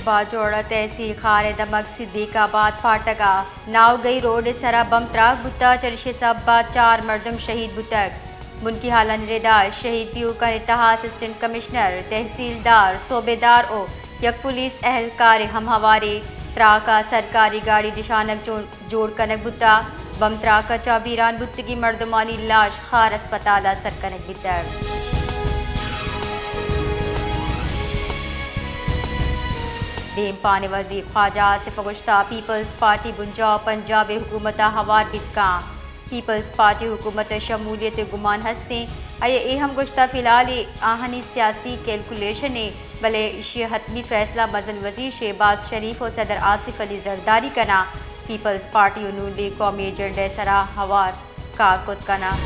باجوڑ تحصیل خار ءِ دمگ صدیق آباد پھاٹگ ءَ ناوگئی روڈ ءِ سرا بمب تراک بوتگ، چریشی ءِ سبب ءَ چار مردم شہید بوتگ۔ بنکی حالانی ردا شہید پیوکانی تہا اسسٹنٹ کمشنر، تحصیلدار، صوبیدار ءُ یک پولیس اہلکارے ہم ہواریں۔ تراک ءَ سرکاری گاڑی نشانگ جوڑ جوڑ کنگ بوتگ۔ بمب تراک ءَ چہ بیران بوتگیں مردمانی لاش خار ہسپتال ءَ سر کنگ بیتگ۔ دیمپان ءِ وزیر خواجہ آصف ءَ گوشتگ، پیپلز پارٹی بنجاہ ءَ پنجاب ءِ حکومت ءَ ہوار بیت کنت۔ پیپلز پارٹی ءِ حکومت ءَ شمولیت ءِ گمان ہستیں۔ آئی ءَ اے ہم گوشتگ، فی الحال اے آہانی سیاسی کیلکولیشنے، بلے ایشی ءِ حتمی فیصلہ مزن وزیر شہباز شریف ءُ صدر آصف علی زرداری کناں۔ پیپلز پارٹی ءُ نون لیگ قومی ایجنڈا ءِ سرا ہوار کار کت کناں۔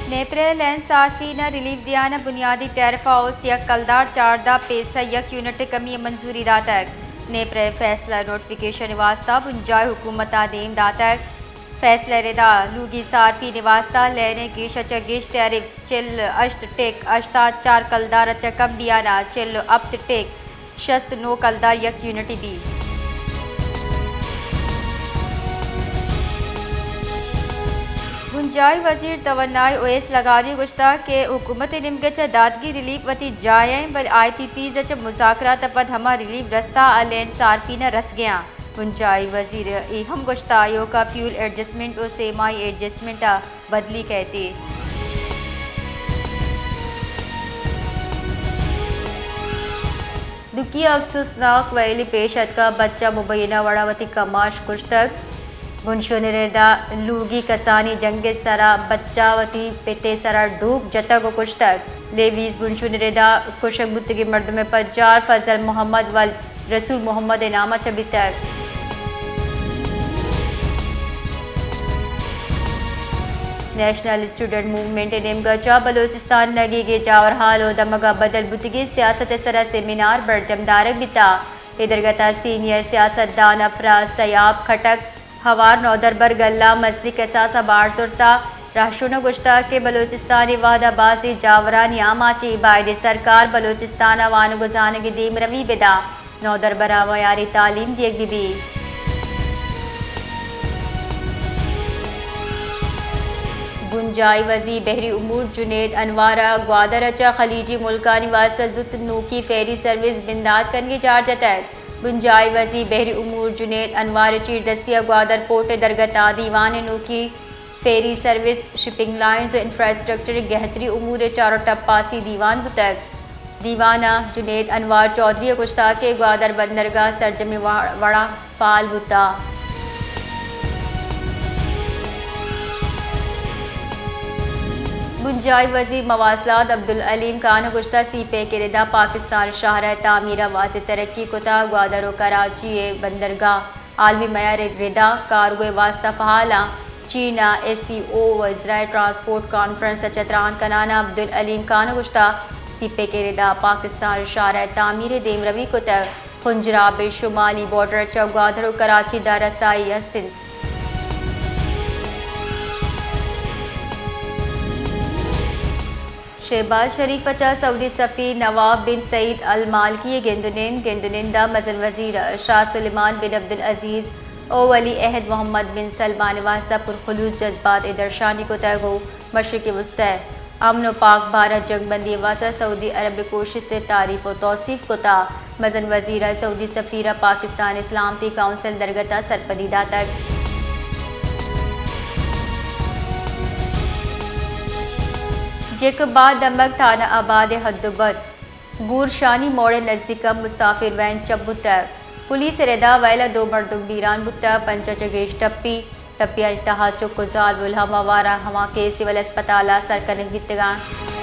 نیپرا ءِ لین صارفین ءَ ریلیف دیان ءَ بنیادی ٹیرف ءَ اوست یک کلدار چاردہ پیسہ یک یونٹ ءِ کمی ءِ منظوری داتگ۔ نیپرا ءِ فیصلہ نوٹیفکیشن ءِ واستہ بنجاہی حکومت ءَ دیم داتگ۔ فیصلہ ءِ ردا لوگی صارفین ءِ واستہ لین ءِ گیش ءَ چہ گیش ٹیرف چل ءُ ہشت ٹک ہشتاد چار کلدار ءَ چہ کم بیان ءَ چل ءُ ہپت ٹک شست نو کلدار یک یونٹے بیت۔ بنجاہی وزیر توانائی اویس لغاری ءَ گوشتگ کہ حکومت ءِ نیمگ ءَ چہ داتگیں ریلیف وتی جاہ ءَ انت، بلے آئی پی پیز ءَ چہ مذاکرات ءَ پد ہما ریلیف رستہ ءَ لین صارفین ءَ رسگ ءَ انت۔ بنجاہی وزیر ءَ اے ہم گوشتگ، آیوکا فیول ایڈجسٹمنٹ ءُ سہ ماہی ایڈجسٹمنٹ ءَ بدلی کئیت۔ دگہ افسوسناک ویلے پیش اتکگ، بچہ مبینہ وڑا وتی کماش کشتگ۔ بنشون ءِ ردا لوگی کسانی جنگ ءِ سرا بچہ وتی پت ءِ سرا ڈوک جتگ ءُ کشتگ۔ لیویز بنشون ءِ ردا کشگ بوتگیں مردم ءِ پجار فضل محمد ول رسول محمد ءِ نام ءَ چہ بیتگ۔ نیشنل اسٹوڈنٹ موومنٹ ءِ نیمگ ءَ چہ بلوچستان ءِ نگیگیں جاورھال ءُ دمگ ءَ بدل بوتگیں سیاست ءِ سرا سیمینار برجم دارگ بیتگ۔ اے درگت ءَ سینئر سیاستدان افراز سیاب کھٹک، ہوار نودربر گل ءَ مزنیں کساس ءَ بہر زرتگ۔ رہشون ءَ گوشتگ کہ بلوچستان ءِ وھد ءَ بازیں جاورانی آماچ ایں، بائد ایں سرکار بلوچستان ءَ وانگ ءُ زانگ ءِ دیمروی بدنت، نودربراں معیاری تعلیم دیگ بہ بیت۔ بنجاہی وزیر بحری امور جنید انور ءَ گوادر ءَ چہ خلیجی ملکانی واستہ زوت نوکیں فیری سروس بندات کنگ ءِ جار جتگ۔ بنجاہی وزیر بحری امور جنید انور ءِ چیردستی ءَ گوادر پورٹ ءِ درگت ءَ دیوان ءِ نوکیں فیری سروس، شپنگ لائنز ءُ انفراسٹرکچر ءِ گہتری امور ءِ چار ءُ ٹپاسی دیوان بوتگ۔ دیوان ءَ جنید انور چوہدری ءَ گوشتگ کہ گوادر بندرگاہ سرجمیں وڑ-، وڑا فعال بوتگ۔ بنجاہی وزیر مواصلات عبدالعلیم خان ءَ گوشتگ، سی پیک ءِ ردا پاکستان شاہراہ ءِ تعمیر ءَ واضح ترقی کتگ، گوادر ءُ کراچی ءِ بندرگاہ عالمی معیار ءِ ردا کارگو ءِ واستہ فعال انت۔ چین ءَ ایس سی او وزرائے ٹرانسپورٹ کانفرنس ءَ چہ تران کنان ءَ عبدالعلیم خان ءَ گوشتگ، سی پیک ءِ ردا پاکستان شاہراہ ءِ تعمیر ءِ دیمروی کتگ، پنجراب ءِ شمالی بارڈر ءَ چہ گوادر ءُ کراچی ءَ رسائی ہست انت۔ شہباز شریف ءَ چہ سعودی سفیر نواف بن سعید المالکی ءِ گند ءُ نند، گند ءُ نند ءَ مزن وزیر شاہ سلیمان بن عبدالعزیز ءُ ولی عہد محمد بن سلمان ءِ واستہ پرخلوص جذبات ءِ درشانی کتگ ءُ مشرق وسطی ءِ امن ءُ پاک بھارت جنگ بندی ءِ واستہ سعودی عرب ءِ کوشست ءِ تعریف ءُ توصیف کتگ۔ مزن وزیر ءَ سعودی سفیر ءَ پاکستان ءِ سلامتی کونسل ءِ درگت ءَ سرپدی داتگ۔ جیکب آباد دمگ تھانہ آباد ءِ حد ءُ بند گورشانی موڑ ءِ نزیک ءَ مسافر وین چپ بوتگ۔ پولیس ءِ ردا ویل ءَ دو مردم بیران بوتگ، پنچ ءَ چہ گیش ٹپی، ٹپیانی تہا چک ءُ زال ملہم آں، آوارہ ہما کہ سول ہسپتال ءَ سر کنگ بیتگ انت۔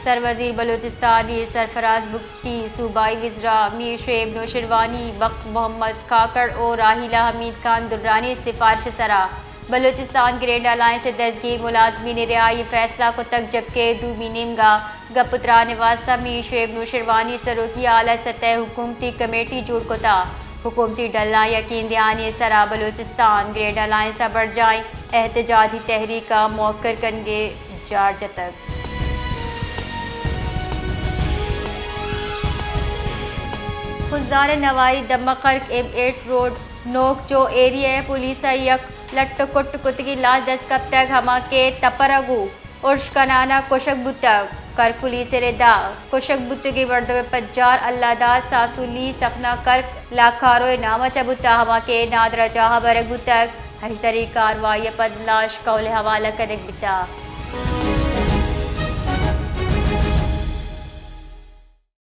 سروزیر بلوچستان ءِ سرفراز بگٹی، صوبائی وزراء میر شعیب نوشیروانی، بخت محمد کاکڑ ءُ راحیلہ حمید خان درانی ءِ سفارش ءِ سرا بلوچستان گرینڈ الائنس ءِ دزگیر ملازمین ءِ رہائی ءِ فیصلہ کتگ، جبکہ دومی نیمگ ءَ گپ ءُ تران ءِ واستہ میر شعیب نوشیروانی ءَ سروکی اعلی سطح ءِ حکومتی کمیٹی جوڑ کتگ۔ حکومتی ڈلاں یقین دہانی ءِ سرا بلوچستان گرینڈ الائنس ءَ برجاہ انت۔ احتجاجی تحریک ءَ موکر کنگ ءِ جار جتگ۔ خضدار ءِ نواحی دمہ کرک ایم ایٹ روڈ نوک چو ایریا ءَ پولیس ءَ یک لٹ ءُ کٹ کتگیں لاش دست کپتگ، ہما کہ تپر ءَ گوں ارش کنان ءَ کشگ بوتگ۔ کرک پولیس ءِ ردا کشگ بوتگیں مردم ءِ پجار اللہ داد ساسولی سخنا کرک لاکارو ءِ نام ءَ چہ بوتگ، ہما کہ نادراہ جاہ ءَ برگ بوتگ۔ ہژدری کاروائی ءَ پد لاش کہول ءِ حوالہ کنگ بیتگ۔